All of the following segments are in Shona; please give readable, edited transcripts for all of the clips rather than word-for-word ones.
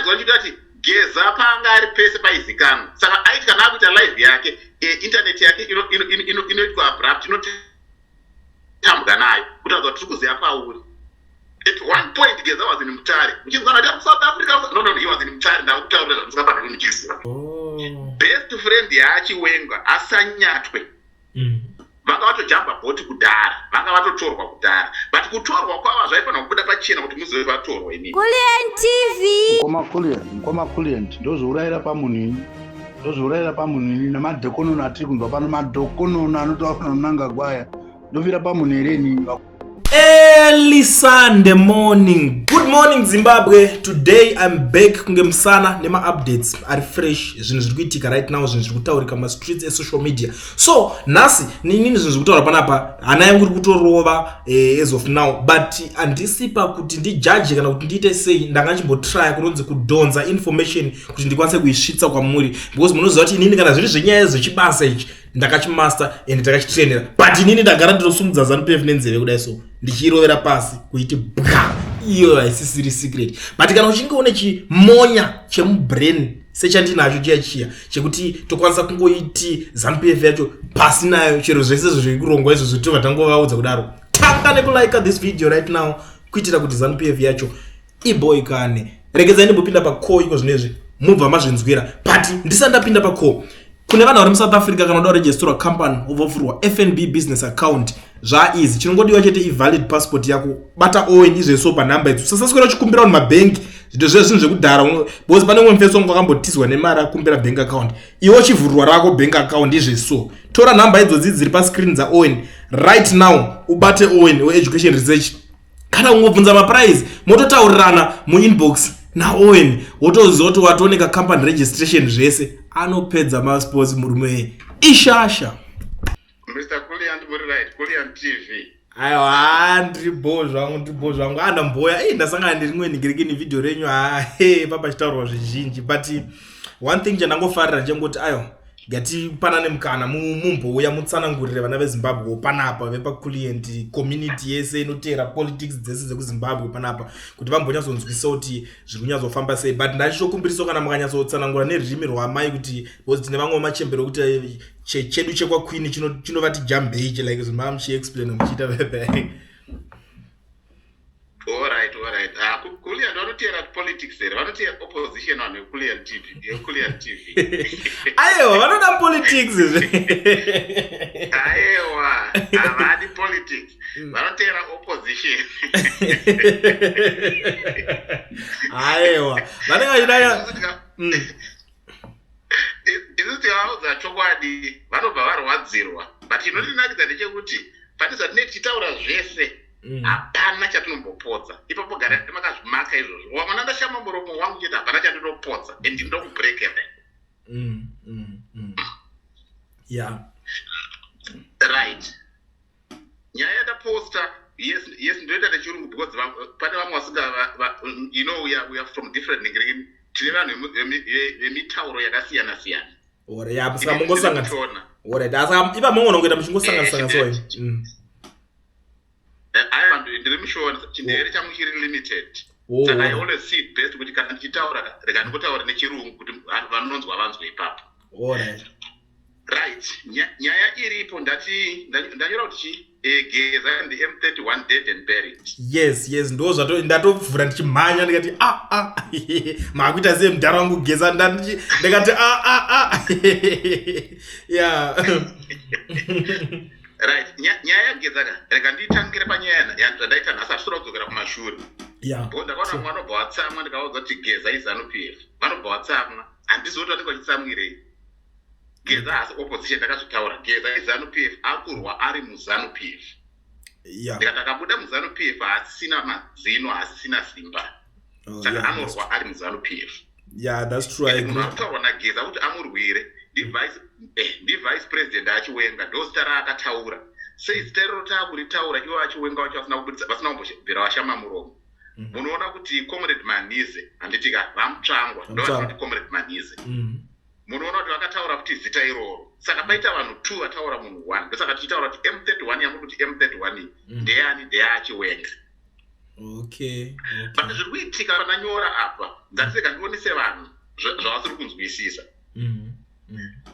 Manzwa ndichiti ati Geza paanga ari pese paizikanwa, saka aiti kana akuita live yake, internet yake inoitwa abrupt, inotambwa nayo kutaridza kuti tiri kuziva pauri. At one point Geza was in Mutare, muchinzwa nati ari kuSouth Africa. No, no, he was in Mutare. Ndakutaurira zvamusingafaniri muchiziva. Best friend yaaChiwenga asanyatwe. Vanga vatojamba bhoti kudhara, vanga vatotorwa kudhara, but kutorwa kwavo zvaifanira kubuda pachena kuti muzive vatorwa imimi. Kulliant TV. Mukoma Kulliant, mukoma Kulliant, ndozviurayira pamunhu ini. Ndozviurayira pamunhu ini nemadhokonono atiri kunzwa pano, madhokonono anotaura naMnangagwa aya. Ndofira pamunhu here ini? Early Sunday morning. Good morning, Zimbabwe. Today I'm back kunge musana nema updates ari fresh, zvinhu zviri kuitika right now, zvinhu zviri kutaurika ma streets e social media. So, nhasi nini zvinhu zviri kutaura panapa, hana yangu iri kutorova as of now, but handisi pakuti ndijudge kana kuti ndiite sei. Ndanga ndichimbotrya kunonzi kudhonza information kuti ndikwanise kuisvitsa kwamuri, because munoziva kuti inini kana zviri zvenyaya zvechibasa ichi ndakachimaster and takachitrainera, but inini ndagara ndinosumudza ZANU PF nenzeve kudai, so ndichiirovera pasi kuiti bwa. Iyo haisisiri secret, but kana uchinge une chimonya chemubrain sechandinacho chiya chiya chekuti tokwanisa kungoiti ZANU PF yacho pasi nayo, chero zvese zviri kurongwa izvozvo tobva tangovaudza kudaro. Tanga nekulike this video right now kuitira kuti ZANU PF yacho iboikane. Regedzai ndimbopinda pacall iko zvinezvi, mubva mazvinzwira. But ndisati ndapinda pacall, kune vanhu vari muSouth Africa, kana uda kuregisterwa company, wobva FNB business account, zvaeasy. Chinongodiwa chete ivalid passport yako. Bata Owen izveso panhamba idzo. Usasaswera uchikumbira vanhu mabhengi, zvito zve zvinhu zvekudhara, because pane umwe mufeso wangu akambotizwa nemari akumbira bank account. Iwe uchivhurwa rako bank account izveso. Tora nhamba idzodzi dziri pascreen dzaOwen right now, ubate Owen weEducation Research. Kana kungobvunza maprice, mototaurirana muinbox naOwen, wotoziva kuti watooneka company registration zvese. Anopedza masports murume, ishasha. Mr Kulliant, muri right? Kulliant TV. Aiwa, ndiri bo zvangu, ndiri bo zvangu. Andamboya ei, ndasangana nerimwe nhingirekeni vhidhiyo renyu. Hahe, papachitaurwa zvizhinji, but one thing chandangofarira ndechengoti aiwa, ngatipanane mukana, mumbouya mutsanangurire vana veZimbabwe panapa, vepaCulliant community yese inoteera politics dzese dzekuZimbabwe panapa, kuti vambonyatsonzwisa kuti zviri kunyatsofamba sei. But ndachitokumbirisawo kana mukanyatsotsanangura nerurimi rwamai, kuti because tine vamwe vamachembero kuti chedu chekwaQueen chinovati jambei, like zvima muchiexplaina muchiita bebe. Alright. Ah, Kulliant vanoteera politics here? Vanoteera opposition vanhu veKulliant TV, veKulliant TV? Aiwa, vanoda politics zve. Aiwa, havadi politics, vanoteera opposition. Aiwa, vanenge vachida. Isusu tikavaudza chokwadi vanobva varwadzirwa, but chinondinakidza ndechekuti pane zvatinenge tichitaura zvese, hapana chatinombopodza ipapo. Gara makazvimaka izvozvo. Wamwana, ndashama muromo wangu chete, hapana chandinopodza and ndinokubrekera. Right, nyaya yandaposta, yes, ndinoita nechirungu because pane vamwe vasinga we are from different nhingirini, tine vanhu vemitauro yakasiyana siyana. Ore ya, saka mungosanganisa. Alright, saka ipa mungoona kuita muchingosanganisa so. Aiwa, ndiri muShona, chiNdevere changu chiri limited. Saka I always see it best kuti kana ndichitaura, rega ndingotaura nechirungu kuti vanhu vanonzwa vanzwe ipapo. Right, nyaya iripo, ndati ndanyora kuti chi Geza and the M31 dead and buried. Yes, ndo zvato ndatovhura ndichimhanya, ndikati, "A a, maakuita sei mudhara wangu Geza?" Ndikati, "A a a, ya." Right, nyaya yaGeza ka, rega nditangire panyaya yandaita nhasi, hatisora kudzokera kumashure. Bo ndakaona mumwe anobva watsamwa, ndikaudza kuti Geza iZANU PF, vanobva watsamwa. Handizivi kuti vanenge vachitsamwirei. Geza haasi opposition, ndakazvitaura. Geza iZANU PF, akurwa ari muZANU PF. Ndikati akabuda muZANU PF haasisina mazino, haasisina simba. Saka anorwa ari muZANU PF. Yeah, that's true, I Munhu agree. Akutaurwa naGeza kuti amurwire ndivice president aChiwenga. Ndo zita raakataura. Sei zita iroro taakuritaura, ivo aChiwenga vacho vasina kubudisa, vasina kumbobvira vashama muromo? Munoona kuti Comrade Manhize, handiti ka, vaMutsvangwa ndo VaMutsvangwa. vatinoti Comrade Manhize, munoona kuti vakataura kuti zita iroro. Saka paita vanhu two vataura munhu one. Ndosaka tichitaura kuti M31 yamuri kuti M31 iyi ndeyani? NdeyaChiwenga. But zviri kuitika pananyora apa, ngatirega ndionese vanhu zvavasiri kunzwisisa.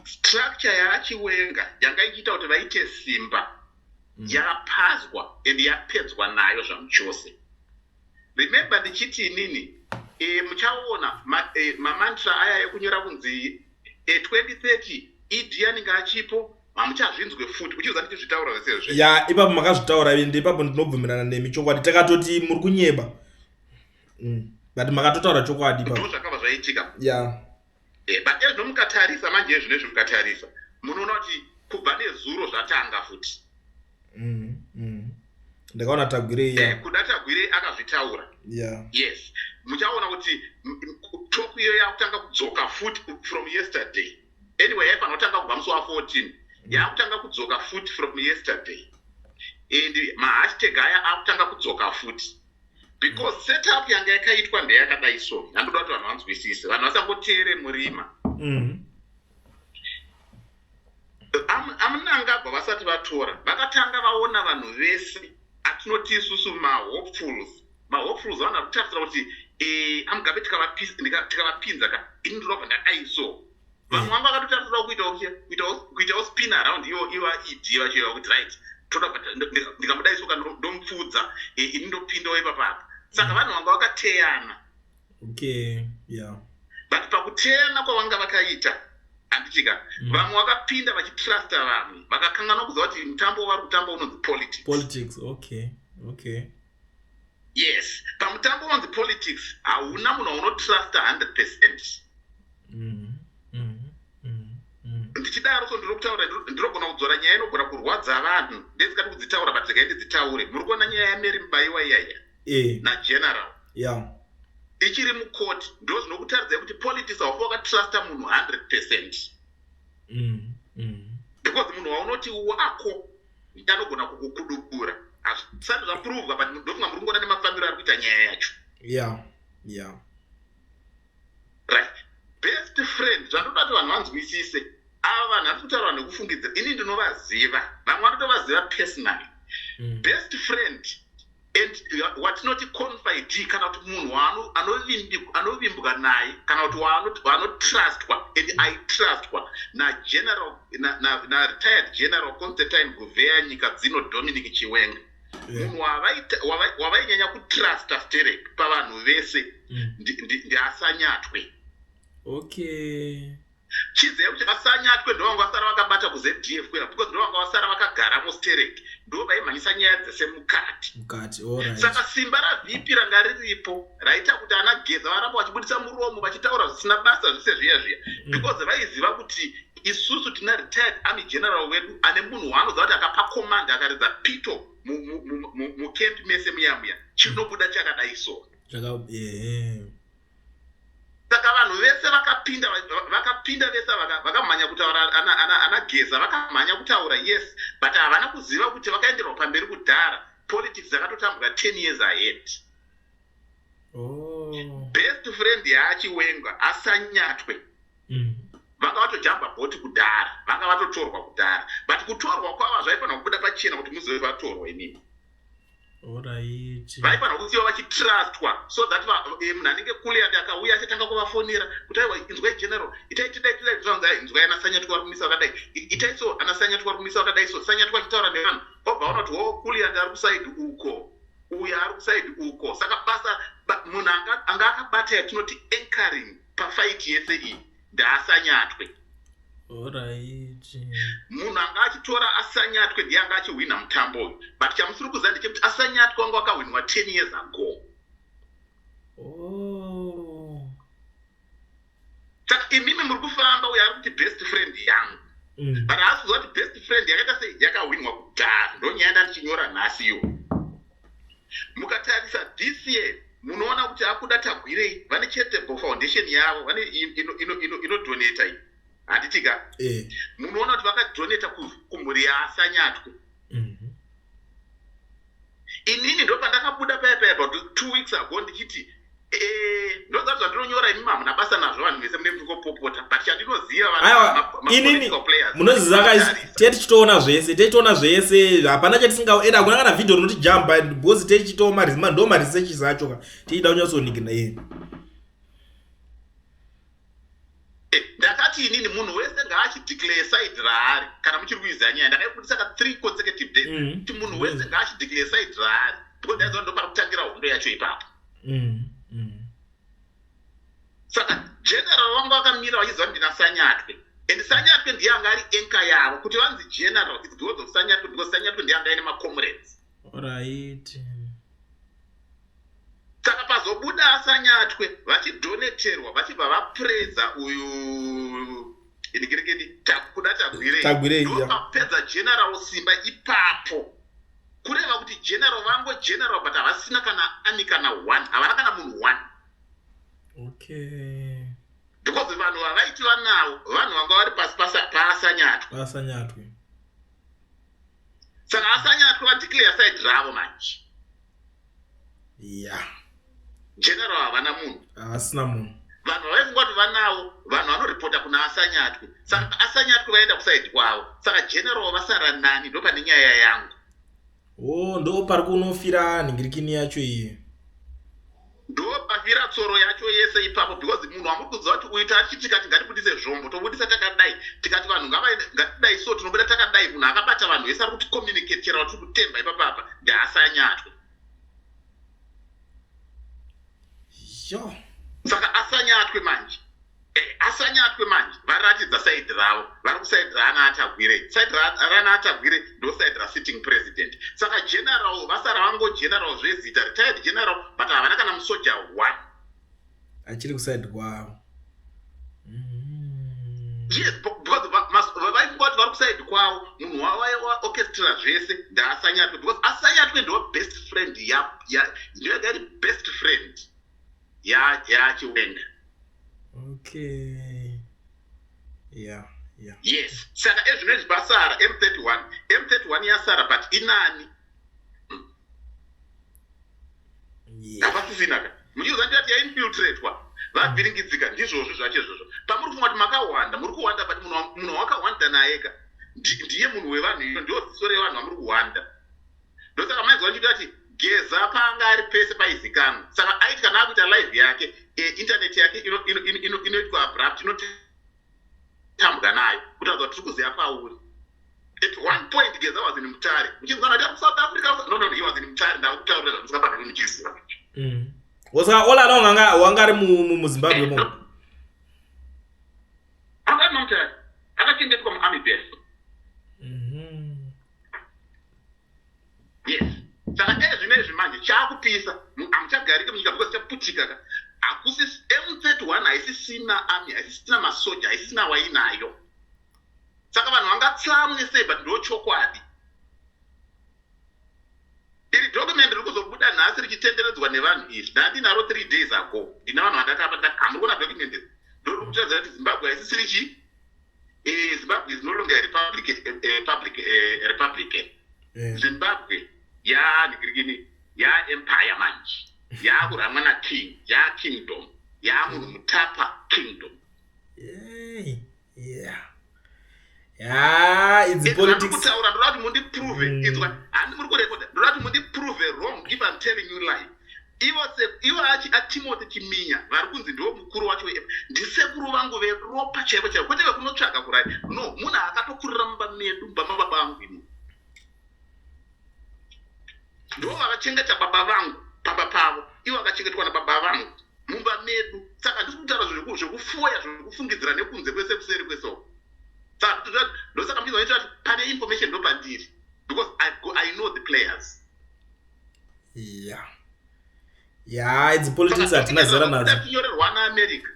Structure yaChiwenga yanga ichiita kuti vaite simba yapazwa and yapedzwa nayo zvamuchose. Remember ndichiti inini muchaona mamantra aya ekunyora kunzi 2030 ED anenge achipo, hamuchazvinzwe futi. Uchiziva ndichizvitaura zvese zve. Ya, ipapo makazvitaura, ende ipapo ndinobvumirana nemi. Chokwadi, takatoti muri kunyeba, but makatotaura chokwadi ipapo. Ndo zvakabva zvaitika. But ezvino mukatarisa manje, ezvinezvi mukatarisa, munoona kuti kubva nezuro zvatanga futi. Ndakaona Tagwirei. Kuda Tagwirei akazvitaura. Yes, muchaona kuti talk iyo yakutanga kudzoka futi from yesterday. Anyway, yaifanira kutanga kubva musi wa14, yakutanga kudzoka futi from yesterday, and mahashtag aya akutanga kudzoka futi because setup yanga yakaitwa ndeyakadai. So handoda kuti vanhu vanzwisise, vanhu vasangoteere murima. AMnangagwa vasati vatora, vakatanga vaona vanhu vese atinoti isusu mahopefuls. Mahopefuls vanhu vari kutarisira kuti aMugabe tikavapinza ka, ini ndinobva ndadai. So vamwe vanga vakatotarisirawo kuitawo spin around ivo iva ED, vachieva kuti right, toda ndikamudai so ka, ndomupfudza, ini ndopindawo ipapapa. Saka vanhu vanga vakateyana. But pakuteyana kwavanga vakaita, handitika, vamwe vakapinda vachitrusta vamwe, vakakanganwa kuziva kuti mutambo wavari kutamba unonzi politics. Politics, okay. Yes, pamutambo unonzi politics hauna munhu waunotrusta 100%. Ndichidaro so, ndiri kutaura, ndinogona kudzora nyaya inogona kurwadza vanhu, ndisingadi kudzitaura, but regai ndidzitaure. Muri kuona nyaya yaMary Mubaiwa iyaya nageneral ichiri mukoti. Ndo zvinokutaridzai kuti politics haufi wakatrusta munhu 100%, because munhu waunoti wako anogona kukukudubura. Hazvisati zvaprovwa, but ndofunga muri kungoona nemafambiro ari kuita nyaya yacho. Right, best friend, zvandoda kuti vanhu vanzwisise, ava vanhu handisi kutaura nekufungidzira, ini ndinovaziva, vamwe vanotovaziva personally. Best friend and watinoti confidee, kana kuti munhu anovimbwa naye, kana kuti waanotrustwa and aitrustwa nageneral naretired General Constantine Guvheya Nyika Dzino Dominic Chiwenga, munhu wavainyanya kutrusta sterek pavanhu vese ndiaSanyatwe. Chiziva kuti aSanyatwe ndo vanga vasara vakabata kuZDF kwera, because ndo vanga vasara vakagara musterek, ndo vaimhanyisa nyaya dzese mukati. Mukati, alright. Saka simba raVP ranga riripo raita kuti ana Geza varamba vachibudisa muromo vachitaura zvisina basa zvise zviya zviya, because vaiziva kuti isusu tina retired army general wedu ane munhu waanoziva kuti akapa command, akaridza pito mucamp mese muya muya, chinobuda chakadai so. Saka vanhu vese vakapinda, vakapinda vese, vakamhanya kutaura. Ana Geza vakamhanya kutaura, yes, but havana kuziva kuti vakaenderwa pamberi kudhara. Politics dzakatotambwa 10 years ahead. Best friend yaaChiwenga aSanyatwe vanga vatojamba bhoti kudhara, vanga vatotorwa kudhara, but kutorwa kwavo zvaifanira kubuda pachena kuti muzive vatorwa imimi. Vaifanira kusiyiwa vachitrustwa so that munhu anenge Kulliant akauya achatanga kuvafonera kuti aiwa, inzwai general, itai tidai tidai, zvanzi inzwai, ana Sanyatwe vari kumisa vakadai, itai so, ana Sanyatwe vari kumisa vakadai. So Sanyatwe achitaura nevanhu, obva vaona kuti ho, Kulliant ari kuside uko, uyo ari kuside uko. Saka basa munhu anga akabata yatinoti anchoring pafight yese iyi ndaaSanyatwe. Munhu anga achitora aSanyatwe ndiye anga achihwina mutambo uyu, but chamusiri kuziva ndechekuti aSanyatwe wanga wakahwinwa 10 years ago. Saka imimi muri kufamba, uyo ari kuti best friend yangu, but haasi kuziva kuti best friend yakaita sei, yakahwinwa kudhara. Ndonyaya ndandichinyora nhasi iyo. Mukatarisa this year, munoona kuti akuda Tagwirei vane charitable foundation yavo, vane inodonata iyi, handitika? Munoona kuti vakadonata kumhuri yaSanyatwe. Inini ndo pandakabuda paya paya about 2 weeks ago ndichiti ndoziva zvandinonyora, imimi hamuna basa nazvo, vanhu vese mune mungopopota, but chandinoziva Aiwa, inini munoziva ka tiye tichitoona zvese, tichitoona zvese, hapana chatisinga ende hakuna kana video rinoti jamba because tichitoona ndo maresearches acho ka tichida kunyatsonigina iye. Eh, ndakati inini munhu wese ngaachideclare side raari. Kana muchiri kuiziva nyaya, ndakaibudisa ka 3 consecutive days kuti munhu wese ngaachideclare side raari, because ndaiziva ndo pari kutangira hondo yacho ipapo. Saka general vangu vakamira vachiziva ndina Sanyatwe, and Sanyatwe ndiye anga ari anchor yavo. Kuti vanzi general, it's because of Sanyatwe, because Sanyatwe ndiye anga aine macomrades. Saka pazobuda Sanyatwe vachidoneterwa, vachibva vapreza uyu inikerekeni Kuda Tagwirei. Tagwirei, yeah. Ndopapedza general simba ipapo, kureva kuti general vango general, but havasina kana army kana one, havana kana munhu one. Because vanhu vavaiti vanavo vanhu vanga vari pasi paasanyatwe. Pasanyatwe. Saka Asanyatwe vadeclare side ravo manje. General havana munhu. Havasina munhu. Vanhu vavaifunga kuti vanavo vanhu vanoripota kuna Asanyatwe. Saka Asanyatwe vaenda kuside kwavo, saka general vasara nani? Ndo pane nyaya yangu. O, ndo pari kunofira nhingirikini yacho iyi. Ndo pafira tsoro yacho yese ipapo, because munhu wamuri kuziva kuti uyu tachiti tikati ngatibudise zvombo, tobudisa takadai, tikati vanhu ngatidai, so tinobuda takadai. Munhu akabata vanhu vese ari kuti communicatera watiri kutemba ipapapa ndaasanyatwe. Yo. Saka Asanyatwe manje, Asanyatwe manje varatidza side ravo, vari kuside raana Atagwirei. Side rana Atagwirei ndo side rasitting president. Saka general vasara vango general zvezita, retired general, but havana kana musoja one. Achiri kuside kwavo. Yes, because vaifunga kuti vari kuside kwavo. Munhu wavaorchestra zvese ndaasanyatwe, because Asanyatwe ndo best friend ndiyo yanga iri best friend yaChiwenga. Okay, yeah. Yes, saka ezvinezvi pasara M31. M31 yasara, but inani? Hapasisina ka. Muchiziva ndati yainfiltratwa, vavhiringidzika. Ndizvozvo zvacho izvozvo. Pamuri kufunga kuti makawanda, muri kuwanda, but munhu wakawanda naye ka ndiye munhu wevanhu. Iyo ndio ziso revanhu vamuri kuwanda. Ndosaka mainzwa ndichiti ati Geza paanga ari pese paizikanwa. Saka aiti kana akuita live yake, internet yake inoitwa abrupt, inotambwa nayo, kutaridza kuti tiri kuziva pauri. At one point Geza was in Mutare. Muchinzwa nati ari kuSouth Africa. No, no, he was in Mutare. Ndakutaurira zvamusingafaniri muchiziva. Saka all along wanga ari muZimbabwe mo? Anga ari maMutare, akachengetwa muarmy base. Yes, saka ezvinezvi manje chaakupisa, hamuchagariki munyika because chaputika ka. Hakusi M31 haisisina army, haisisina masoja, haisisina wainayo. Saka vanhu vangatsamwe sei? But ndo chokwadi. Iri document riri kuzobuda nhasi richitenderedzwa nevanhu izvi, ndandinaro 3 days ago. Ndina vanhu vandakapa, ndikati, "Hamuri kuona document iri? Ndori kutiratidza kuti Zimbabwe haisisiri chii. Zimbabwe is no longer a republic, public republican. Zimbabwe yaanhikirikini, yaempire manje, yaakuramwa naking, yakingdom, yaamunhu mutapa kingdom." Yeah, it's politics. Kutaura ndoda kuti mundiprove. Inzwa, handi muri kurekoda? Ndoda kuti mundiprove wrong if I'm telling you lie. Ivo ivo aTimothy Chiminya vari kunzi ndiwo mukuru wacho, ndisekuru vangu veropa chaivo chaivo, kwete vekunotsvaga kurai. No, munhu akatokurira mumba medu, mumba mababa vangu ini. Ndo vakachengeta baba vangu pamba pavo, ivo vakachengetwa nababa vangu mumba medu. Saka handisi kutaura zvekufoya, zvekufungidzira nekunze kwese, kuseri kwese. Saka ndosaka muchinzwa kuti pane information ndopandiri, because I know the players. Yeah, it's politics, hatina zera nadzo. Tinyorerwa naAmerica.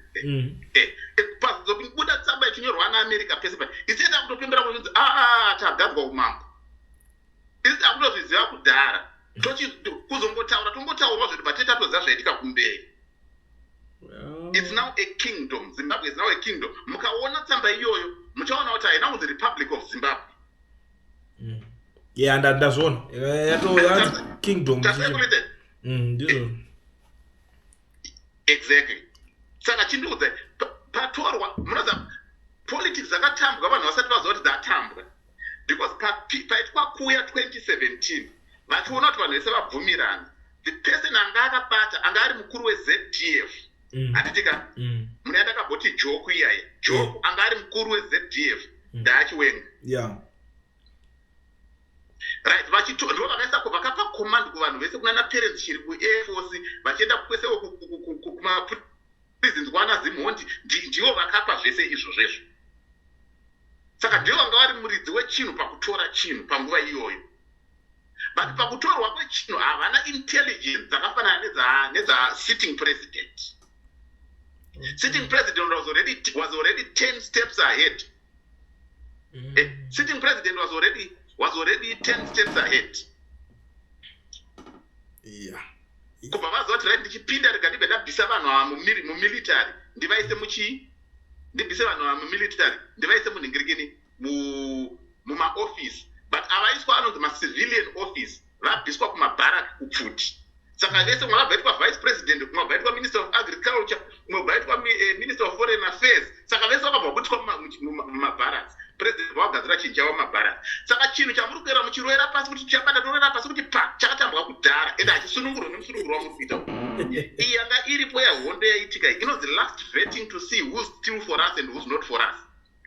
Pazobuda tsamba ichinyorwa naAmerica pese pa isi takutopembera kunzi aa tagadzwa umambo. Isi takutozviziva kudhara. Kuzongotaura tongotaurwa zvedu, but tatoziva zvaitika kumberi. It's now a kingdom. Zimbabwe is now a kingdom. Mukaona tsamba iyoyo muchaona kuti haina kunzi Republic of Zimbabwe. Yeah, ndazviona, yato kingdom. Taseculated. Ndizvo. Exactly. Saka chindiudza, patorwa, munoziva. Politics dzakatambwa vanhu vasati vaziva kuti dzatambwa, because paitwa kuya 2017, vachiona kuti vanhu vese vabvumirana, the person anga akabata, anga ari mukuru weZDF, handiti ka? Mune yandakamboti joku iyaya, joku, anga ari mukuru weZDF ndaaChiwenga. Right, vachito ndo vakaisa, vakapa command kuvanhu vese, kunana Perrance Shiri kuAir Force, vachienda kwese kumaprisons kwana Zimhondi. Ndivo vakapa zvese izvozvezvo. Saka ndivo vanga vari muridzi wechinhu pakutora chinhu panguva iyoyo. But pakutorwa kwechinhu havana intelligence dzakafanana nedza sitting president. Sitting president was already 10 steps ahead. Sitting president was already 10 steps ahead. Kubva vaziva kuti, right, ndichipinda, rega ndibve ndabvisa vanhu ava mumilitary, ndivaise muchii, ndibvise vanhu ava mumilitary, ndivaise munhingirikini, mumaoffice. But avaiswa anonzi macivilian office, vabviswa kumabharak kupfuti. Saka vese, umwe vabva aitwa vice president, umwe vabva aitwa minister of agriculture, umwe vabva aitwa minister of foreign affairs. Saka vese vakabva kuitwa mumabharaks. President vavagadzira chinhu chavo mumabharaks. Saka chinhu chamuri kuera muchiroera pasi kuti chabata, torera pasi kuti pa chakatambwa kudhara, ende hachisunungurwa nemusununguro wamuri kuita uyu. Iyi yanga iripo yahondo yaitika iyi inonzi last vetting, to see who's still for us and who's not for us,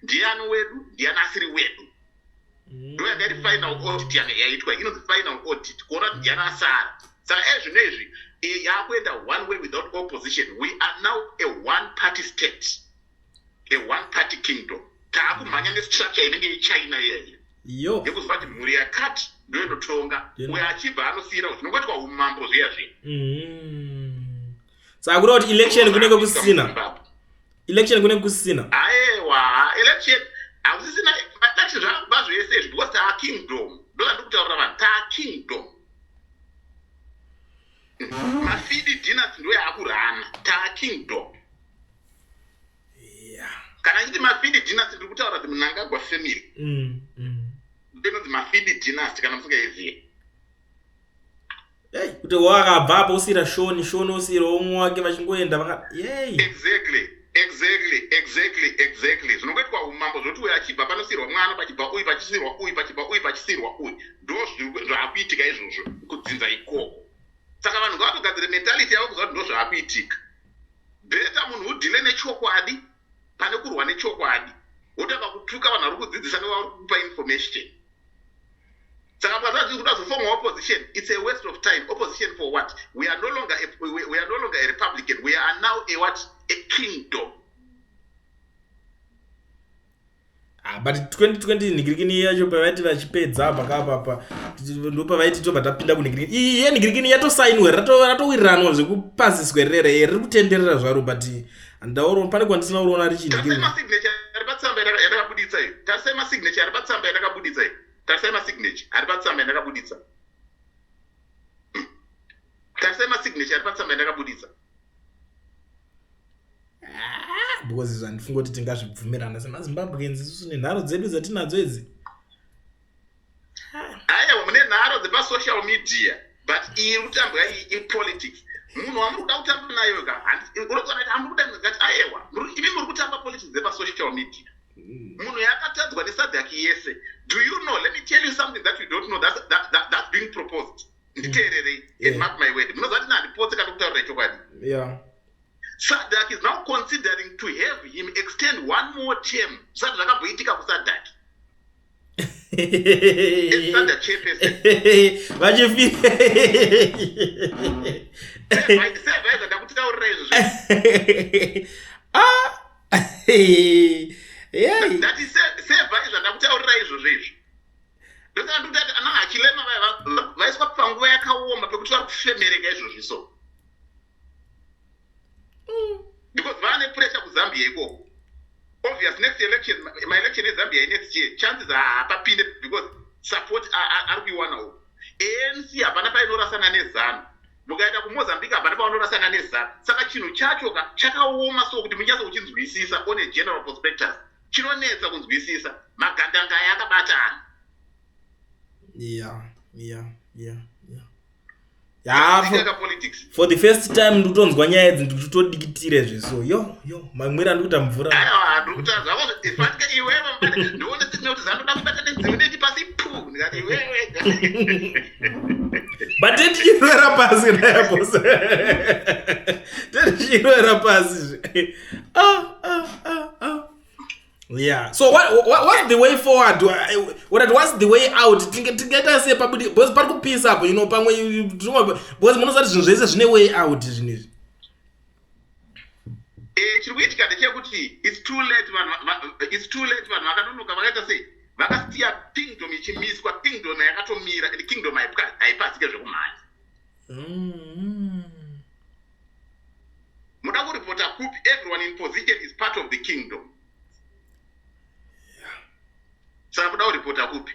ndiani wedu, ndiani asiri wedu. Ndo yanga iri final audit yanga yaitwa, inonzi final audit, kuona kuti ndiani asara. Saka ezvino izvi yakuenda one way without opposition. We are now a one party state, a one party kingdom. Taakumhanya nestructure inenge yeChina iyaiya, yekuziva kuti mhuri yakati ndo inotonga, uyo achibva anosiyira, zvinongoitwa umambo zviya zviya. Saka kuda kuti election kunenge kusina, election kunenge kusina. Aiwa, election hakusisina. Election zvakubva zvese izvi, because taa kingdom. Ndozvandiri kutaurira vanhu, taa kingdom. Mafidi dynasty ndo yaakurana. Taa kingdom. Kana achiti Mafidi dynasty, ndiri kutaura kuti Mnangagwa family inonzi Mafidi dynasty, kana musingaizive. Hey, kuti wakabva apo usiyira Shoni, Shoni usiyira umwe wake, vachingoenda vaka yei. Exactly. Zvinongoitwa umambo, zvoti uyu achibva panosiyirwa mwana, pachibva uyu, pachisiyirwa uyu, pachibva uyu, pachisiyirwa uyu. Ndo zvaakuitika izvozvo kudzinza ikoko. Saka vanhu ngavatogadzire mentality yavo kuziva kuti ndo zvaakuitika. Better munhu udeale nechokwadi pane kurwa nechokwadi, wotanga kutuka vanhu vari kudzidzisa nevari kukupa information. Saka mukazati kuda kuzoforma opposition, it's a waste of time. Opposition for what? We are no longer a republican. We are now a what? A kingdom. Ah, but 2020 nhingirikini yacho pavaiti vachipedza pakapapa, ndo pavaiti tobva tapinda kunhingirikini iyi yenhingirikini. Yatosainwa, ratowiriranwa zvekupasiswa rere, riri kutenderera zvaro, but handauro pane kwandisina kuroona tarisai richinhingirikini. Masignature ari patsamba yandakabuditsa iyo. Tarisai masignature ari patsamba yandakabuditsa iyo. Tarisai masignature ari patsamba yandakabuditsa. Tarisai masignature ari patsamba yandakabuditsa. Because izvo handifungi kuti tingazvibvumirana semaZimbabweans isusu nenharo dzedu dzatinadzo idzi. Aiwa, mune nharo dzepasocial media, but iyi iri kutambwa iyi ipolitics. Munhu wamuri kuda kutamba nayo ka, unozoona kuti amuri kuda ngati aiwa, imi muri kutamba politics dzepasocial media. Munhu yakatadzwa neSADC yese. Do you know, let me tell you something that you don't know that's being proposed. Nditeererei and mark my word. Munoziva kuti nandipotse kana kutaurira chokwadi. SADC is now considering to have him extend one more term. Zvisati zvakamboitika kuSADC. SADC chairperson. Vachifi Sevaiza ndakutaurira izvozvo. Ah! Yey. Ndati sevaiza ndakutaurira izvozvo izvo. Ndosaka ndikuti ana Hachilema vaiswa panguva yakaoma pekuti vari kufemereka izvozvi so, because vane pressure kuZambia ikoko. Obvious, next election, maelection eZambia next year, chances haapapinde because support ari kuiwana uko. ANC hapana painorasana neZANU. Mukaenda kuMozambique, hapana paunorasana neZANU. Saka chinhu chacho ka chakaoma so kuti munyatso kuchinzwisisa on a general prospectus, chinonetsa kunzwisisa. Magandanga aya akabatana. Yeah. For the first time ndikutonzwa nyaya idzi, ndikutodikitira izvi, so yo yo mamwiri andikuita mvura. Aiwa, ndikuta zvako fanika iwewe, ndione signal kuti zandoda kubata nenzeve ndeti pasi pu, ndikati iwewe. But tendichirwera pasi nayaboss, tendichirwera pasi zve. Ah, ah, ah, ah. Yeah, so what's the way forward? What's the way out? Tingaita sei pabudi? Because pari kupisa apo, pamwe because munosati zvinhu zvese zvine way out, zvinhu izvi. Chiri kuitika ndechekuti it's too late. Vanhu it's too late. Vanhu vakanonoka, vakaita sei, vakasiya kingdom ichimiswa. Kingdom yakatomira, and kingdom haipasike zvekumhanya. Muda kuripota kupi? Everyone in position is part of the kingdom. Saka muda kuripota kupi?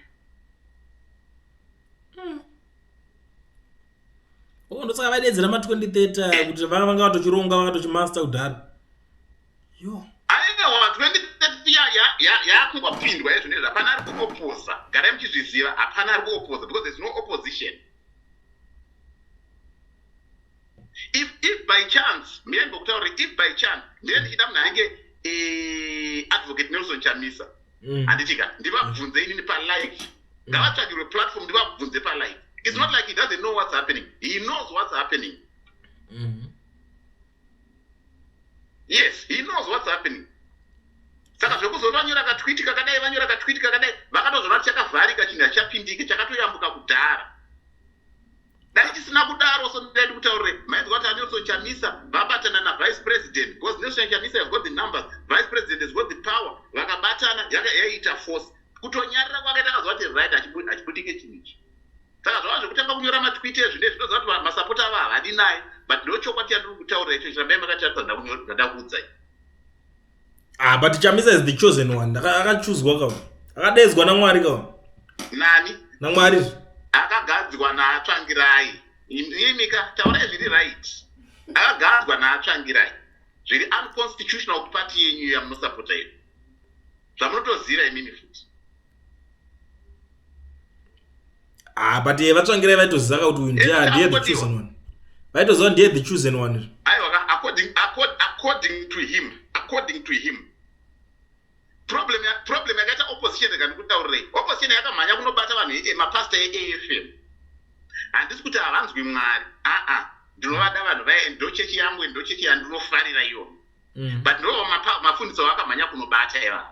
Oh, ndosaka vaidedzera ma2030 aya kuti vanga vatochironga, vakatochimaster kudhara, yo. Aiwa, 2030 yakungopindwa izvonizvi. Hapana ari kuoposa, garai muchizviziva. Hapana ari kuoposa because there's no opposition. If by chance, mira ndokutaura, if by chance ndine ndichida munhu anenge Advocate Nelson Chamisa, handitika ndivabvunze inini palive. Ngavatsvakirwe platform, ndivabvunze palive. It's not like he doesn't know what's happening. He knows what's happening. Yes, he knows what's happening. Saka zvekuzoti vanyora katweet kakadai, vanyora katweet kakadai, vakatozvona kuti chakavharika, chinhu hachapindiki, chakatoyambuka kudhara. Dai chisina kudaro, so ndai ndikutaurire, mainzwa kuti aNelson Chamisa vabatana navice president, because Nelson Chamisa has got the numbers, vice president has got the power. Vakabatana yaiita force. Kutonyarira kwakaita, akazwa kuti right, hachibudike chinhu ichi. Saka zvava zvekutanga kunyora matweet ezvine zvinoziva kuti masapota avo havadi naye, but ndo chokwadi chandiri kutaurira icho. Chirambai makatarisa ndada kuudzai. Ah, but Chamisa is the chosen one. Akachuzwa ka, akadaidzwa naMwari ka. Nani? NaMwari. Akagadzwa naaTsvangirai. Imika, taurai zviri right. Akagadzwa naaTsvangirai zviri unconstitutional kupati yenyu yamunosapota iyo, zvamunotoziva imimi futi. Ah, but vaTsvangirai vaitoziva ka kuti uyu ndiye the chosen one. Vaitoziva ndiye the chosen one. Aiwa, according to him, problem yakaita opposition, rega ndikutaurirei, opposition yakamhanya kunobata vanhu, mapasta eAFM. Handisi kuti havanzwi Mwari, aa, ndinovada vanhu vaya, ndo chechi yangu, ndo chechi yandinofarira iyona. But ndo mafundisi vakamhanya kunobata ivavo.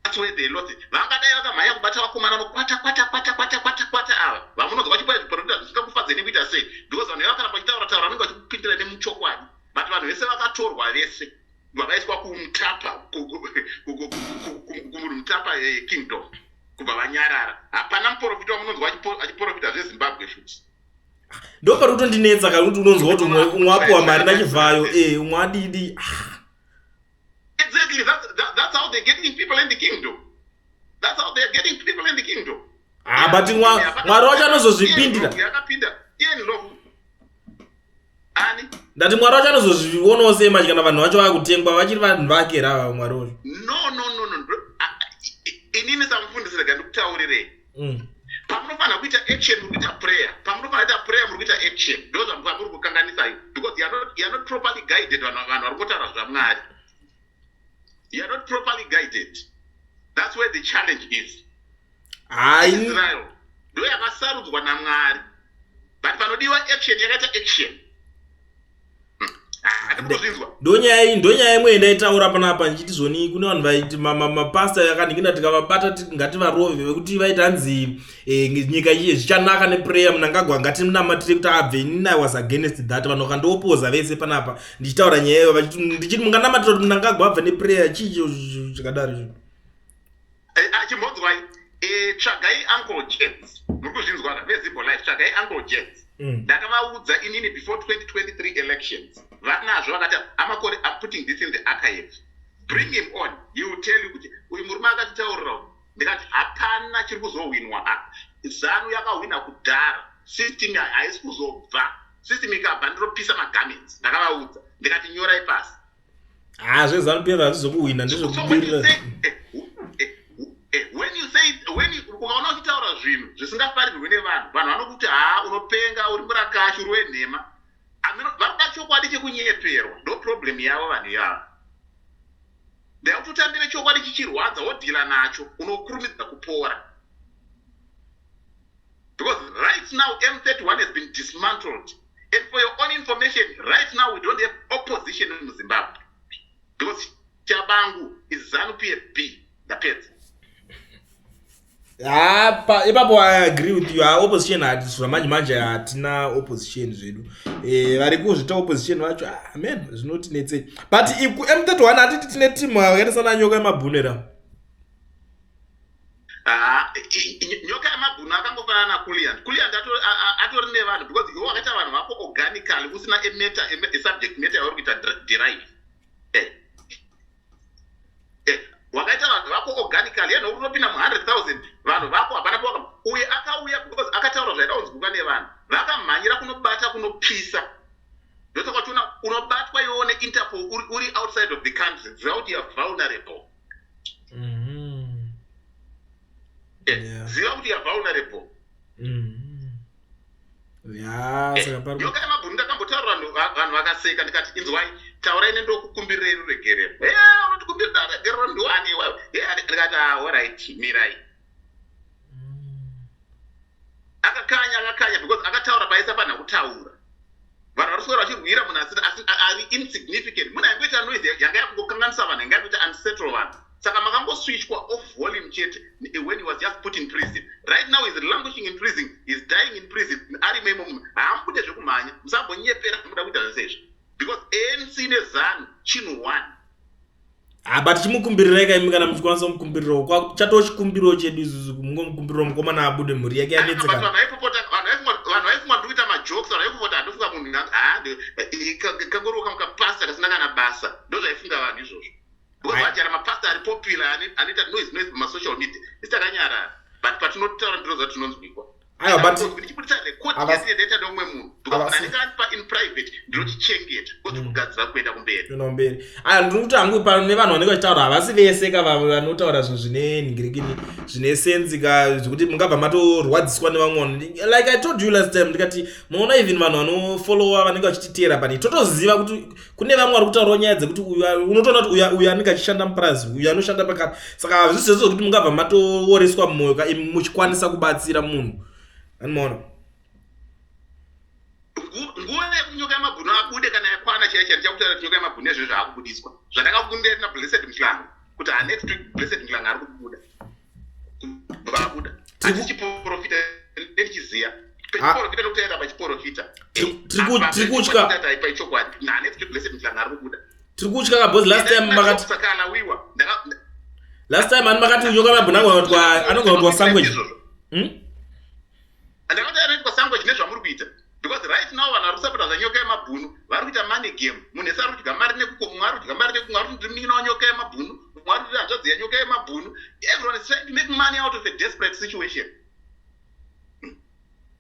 That's where they lost it. Vangadai vakamhanya kubata vakomana nokwata kwata kwata kwata kwata kwata ava vamunonzwa vachipa zviprofita zvisingakufadzeni kuita sei, because vanhu vakaramba vachitaura taura vanenge vachikupindira nemuchokwadi. But vanhu vese vakatorwa vese, vakaiswa kuMutapa, kuMutapa kingdom, kubva vanyarara. Hapana muprofita wamunonzwa achiprofita zveZimbabwe futi. Ndo pari kutondinetsa ka, kuti unonzwa kuti umwe apiwa mari nachivhayo, umwe adidi. Ah. Exactly, that's how they're getting people in the kingdom. That's how they're getting people in the kingdom. Ah, but Mwari wacho anozozvipindira. Yakapinda Ian Ndlovu ani? Ndati Mwari wacho anozozvionawo sei manje kana vanhu vacho vakutengwa, vachiri vanhu vake rava Mwari wacho? No. Inini samufundisi, rega ndikutaurirei. Pamunofanira kuita action, muri kuita prayer. Pamunofanira kuita prayer, muri kuita action. Ndo zvamuri kukanganisai, because you are not properly guided. Vanhu vari kungotaura zvaMwari, you are not properly guided. That's where the challenge is. Hai. Israel ndo yakasarudzwa naMwari, but panodiwa action yakaita action. Handikuzvinzwa. Ndonyaya imwe yandaitaura panapa ndichiti zvoni kune vanhu vaiti mapasta yakaningina, tikavabata ngativarove, vekuti vaiti hanzi nyika iye zvichanaka neprayer, Mnangagwa ngatimunamatire kuti abve. Inini I was against that. Vanhu vakandiopoza vese panapa ndichitaura nyaya iyo, vachiti, ndichiti munganamatira kuti Mnangagwa abve neprayer? Chii chakadaro icho? Chimbodzwai, tsvagai Uncle Jets. Muri kuzvinzwa ka, veZibo Life? Tsvagai Uncle Jets. Ndakavaudza inini before 2023 elections. Vanazvo vakati amakore, I'm putting this in the archive. Bring him on, he will tell you kuti uyu murume akatitaurira. Ndikati hapana chiri kuzohwinwa apa. ZANU yakahwina kudhara. System haisi kuzobva. System ikabva, ndinopisa magarments. Ndakavaudza, ndikati nyorai pasi. Ha, zveZANU PF hazvizokuhwina, ndezvekubirira. When you say, when you, ukaona uchitaura zvinhu zvisingafarirwi nevanhu, vanhu vanokuti haa, unopenga, uri murakashi, uri wenhema. Varikuda chokwadi chekunyeperwa, ndo problem yavo vanhu ivava. Ndakuti utambire chokwadi chichirwadza, wodhila nacho, unokurumidza kupora. Because right now M31 has been dismantled, and for your own information, right now we don't have opposition in Zimbabwe because Chabangu is ZANU PF. Ndapedza. Ha, ipapo I agree with you. Ha, opposition hati zvamanje manje hatina opposition zvedu. Vari kuzvita opposition vacho, ah, man, zvinotinetsei. But ku-M31 hatiti tine timu yakaita sana Nyoka Yemabhunu. Ah, Nyoka Yemabhunu akangofanana naKulian. Kulian atori nevanhu because iwe wakaita vanhu vako organically, usina a subject matter yauri kuita derive. Wakaita vanhu vako organically, yeno unopinda mu100 000 vanhu vako hapana pawaka. Uye akauya because akataura zvaida kunzwikwa nevanhu, vakamhanyira kunobata, kunopisa. Ndosaka uchiona unobatwa iwewo neInterpol uri outside of the country. Ziva kuti you are vulnerable. Ziva kuti you are vulnerable. Ya, saka pari Nyoka Yemabhunu, ndakambotaura, vanhu vakaseka. Ndikati, "Inzwai, taurai nendokukumbirirei ruregerero." "E, unotikumbirira ruregerero ndiwani iwewe?" Ndikati, "Ah, alright, mirai." Akakanya, akakanya because akataura paisafanira kutaura. Vanhu vari kuswera vachirwira munhu ari insignificant, munhu aingoita noise yanga yakungokanganisa vanhu, yanga yakuita unsettle vanhu. Saka makangoswitchwa off volume chete when he was just put in prison. Right now is languishing in prison, is dying in prison, arimo imomo. Haamubude zvekumhanya. Musambonyepera muda kuita zvese izvi because ANC neZANU chinhu one. Ah, but chimukumbirirai kaimi kana muchikwanisa kumukumbirirawo. Chatoo chikumbiro chedu isusu, mungomukumbirirawo mukomana abude, mhuri yake But yanetseka. vanhu vaipopota, vanhu vaifunga ndiri kuita majokes. Vanhu vaipopota, handofunga munhu kangoriwo kamwe kapasta kasina kana basa. Ndo zvaifunga vanhu izvozvo because vajara mapasta ari popular anoita noise noise pamasocial media. Isi takanyarara, but patinotaura ndinoziva tinonzwikwa. Aiwa, but ndichibudisa record yatinoita neumwe munhu because munhu anenge anipa in private, ndinochichengeta because kugadzira kuenda kumberi. Kuenda mberi. Aya, ndiri kuti hangu pane vanhu vanenge vachitaura, havasi vese ka vanotaura zvinhu zvine nhingirikini, zvine sense ka, zvekuti mungabva matorwadziswa nevamwe vanhu. Like I told you last time, ndikati munoona even vanhu vanofollowa, vanenge vachititeera pani, totoziva kuti kune vamwe vari kutaurawo nyaya dzekuti uyu, unotoona kuti uyu anenge achishanda mupurazi, uyu anoshanda pakati. Saka hazvisi zvese zvekuti mungabva matooreswa mumwoyo ka imi muchikwanisa kubatsira munhu, anomaona. Nguva yekuNyoka Yemabhunu abude kana yakwana chaiyo chaiyo, ndichakutaura kuti Nyoka Yemabhunu nezvezvo zvaakubudiswa, zvandakakundira na Blessed Mhlanga kuti ha, next week Blessed Mhlanga ari kubuda. Kubva abuda, handichiprofita, ndichiziya pechiprofita nekuti aenda pachiprofita. Tiri Paichokwadi na next week Blessed Mhlanga ari kubuda. Tiri kutya ka, because last time makati Saka alawiwa. Last time ani makati Nyoka Mabhunu anogona kuitwa sandwich. Izvozvo. Ndakati anoitwa sandwich nezvamuri kuita because right now vanhu vari kusapota zvaNyoka Yemabhunu vari kuita money game. Munhu ese ari kudya mari nekuko, mumwe ari kudya mari nekumwe, ari kuti ndiri munin'ina waNyoka Yemabhunu, mumwe ari kuti hanzvadzi yaNyoka Yemabhunu. Everyone is trying to make money out of a desperate situation.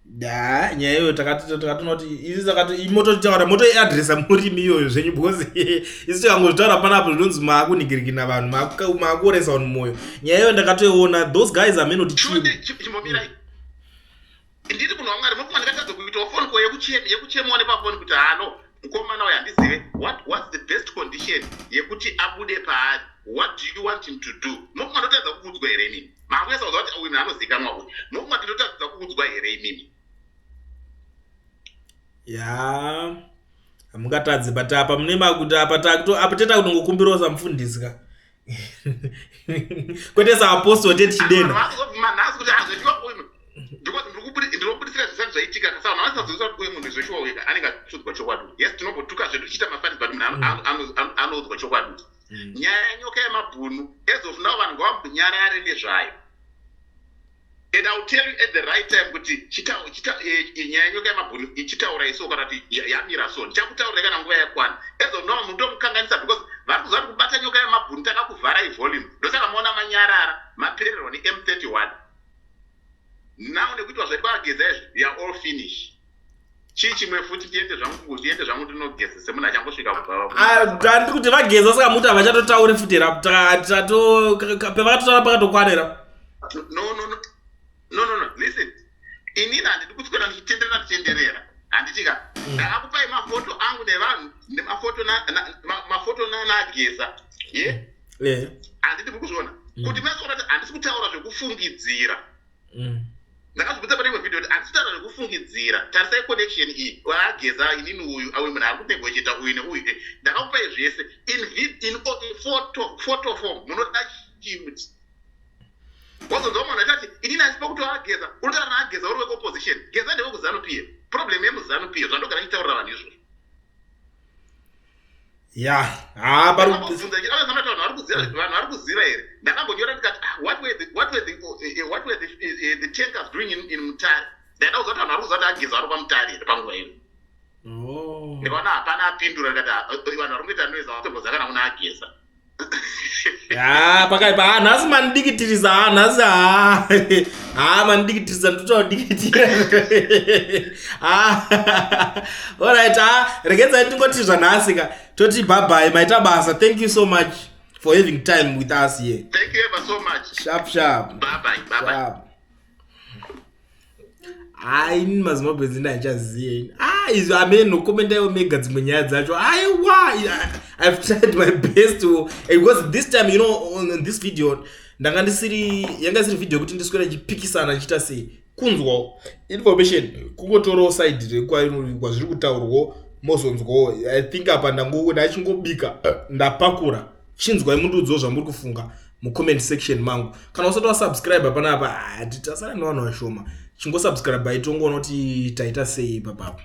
Da, nyaya iyoyo takatoona kuti isi takati mototaura, motoiadresa murimi iyoyo zvenyu, because isi tikangozvitaura panapo zvinonzi maakunhingirikina vanhu, maakuoresa vanhu mwoyo. Nyaya iyoyo ndakatoiona, those guys amenoti. Chonde, chimbomirai. Ndiri munhu waMwari, munofunga ndikatadza kuitawo phone call yekuchemawo nepafoni kuti hano mukomana uyu handizive what's the best condition yekuti abude paari? What do you want him to do? Munofunga ndotadza kuudzwa here imimi? Makunyatsa kuziva kuti uyu munhu anozivikanwa uyu. Munofunga ndinotadza kuudzwa here imimi? Ya, hamungatadzi, but apa mune makuti apa apa teta kutongokumbirawo samufundisi ka, kwete saapostle, tetichidena. Vakuzobvuma nhasi kuti hazveshuwa uyu, because ndinobudisira zvisati zvaitika. Saka vanhu vasaziviswa kuti uyu munhu zveshuwa uyu anenge achiudzwa chokwadi. Yes, tinombotuka zvedu tichiita mafani, but munhu anoudzwa chokwadi. Nyaya yeNyoka Yemabhunu, as of now vanhu ngavambonyarare nezvayo, and I will tell you at the right time kuti nyaya yeNyoka Yemabhunu ichitaura iso kana kuti yamira so. Ndichakutaurirai kana nguva yakwana. As of now mutomukanganisa because vari kuziva kuti kubata Nyoka Yemabhunu takakuvharai volume. Ndosaka maona manyarara, mapererwa neM31 now nekuitwa zvaitwa ageza izvi. You are all finish. Chii chimwe futi? Tiende zvangu, tiende zvangu, ndinogeza semunhu achangosvika kubva. Handiri kuti vageza, saka muti havachatotauri futi era pavakatotaura pakatokwanira. No. No, no, no, listen, inini handidi kuswera ndichitenderera, ndichitenderera, handitika. Ndakakupai mafoto angu nevanhu nemafoto mafoto naGeza ye. Handiti muri kuzviona kuti masoona kuti handisi kutaura zvekufungidzira? Ndakazvibudza pane imwe video kuti handisi kutaura zvekufungidzira. Tarisai connection iyi, waGeza, inini uyu, auyu munhu ari kunegotiata uyu neuyu. Ndakakupai zvese in photo form. Munoda chiuti wazonzwa munhu achati inini asipa kuti waGeza, unotaura naGeza uri wekuopposition. Geza ndewekuZANU PF. Problem yemuZANU PF, zvandogara ndichitaurira vanhu izvozvo. Ya, ha, pari. Ndakambobvunza, vanhu vari kuziva here? Ndakambonyora ndikati, "Ah, what were the tankers doing in Mutare?" Ndaida kuziva kuti vanhu vari kuziva kuti aGeza ari paMutare here panguva ino. Ndikaona hapana apindura. Ndikati, "Ah, vanhu vari kungoita noise, vatomboziva kana kuna aGeza." Ha, pakaipa. Ha, nhasi mandikitirisa. Ha, nhasi, ha, ha, mandikitirisa, nditotaudikitira. Ha, alright. Ha, regedzai tingoti zvanhasi ka toti bye bye. Maita basa. Thank you so much for having time with us here. Thank you ever so much. Sharp sharp. Bye bye, bye bye. Sharp. Hai, ini maZimbabwe nzinda handichaziye. Ah, izvi ameno, komendaiwo mega dzimwe nyaya dzacho. Aiwa, I've tried my best to, because this time, on this video ndanga ndisiri, yanga isiri video yekuti ndiswera ndichipikisana, ndichiita sei. Kunzwawo information, kungotorawo side kwazviri kutaurwawo, mozonzwawo. I think apa ndachingobika, ndapakura. Chinzwai, mundiudzewo zvamuri kufunga mucomment section mangu. Kana usati wasubscribe panapa, hatitasara nevanhu vashoma. Chingosubscribe, itongoona kuti taita sei ipapapo.